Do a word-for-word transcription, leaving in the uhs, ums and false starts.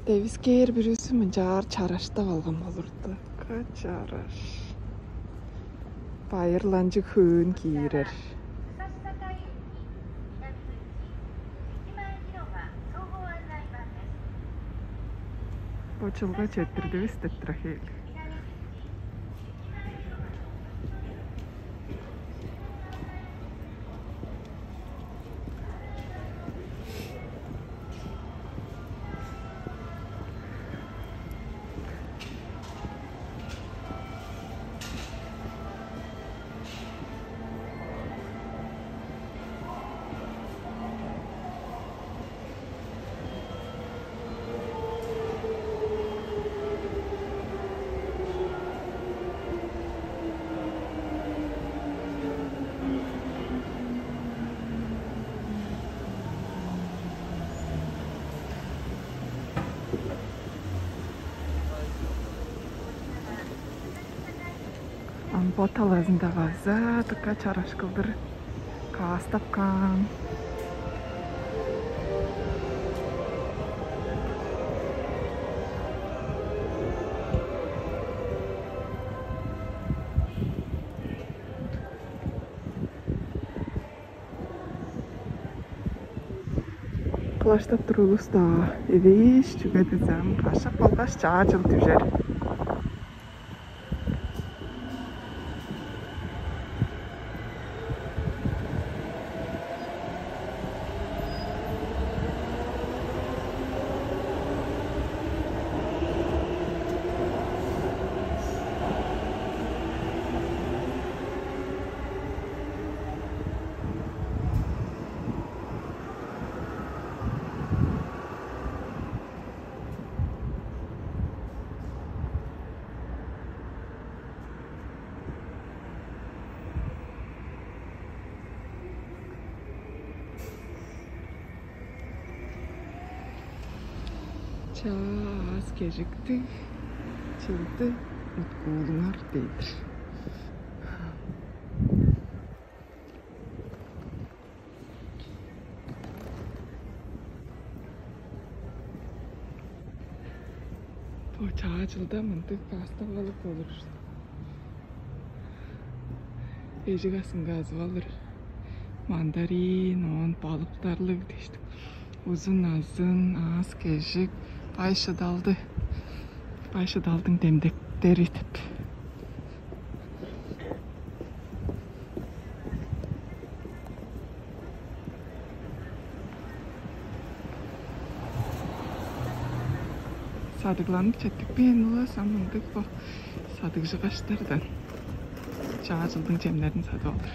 Девискээр бүрүзү мынчаар чараштап алган болурду. Чараш. Байырланчыг хөөн киирер. Бо чылга четтирдивис деп тура хейлиг. Ам бо талазында база дыка чараш кылдыр каастап каан. Кылаштап тур улус-даа эвээш, чүге дизе ам кашап болгаш чаа чыл дүжер. Чаа аас-кежиктиг чылды уткуулуңар дээр. Бо чаа чылда мындыг каастап алып болур. Эжик азынга азып алыр. Мандарин, оон балыктарлыг дээштиң. Узун-азын, аас-кежик, бай шыдалды. Бай шыдалдың демдектери деп. Садыгланып четтикпээн улус ам мындыг бо садыгжыгаштардан чаа чылдың чемнерин садып алыр.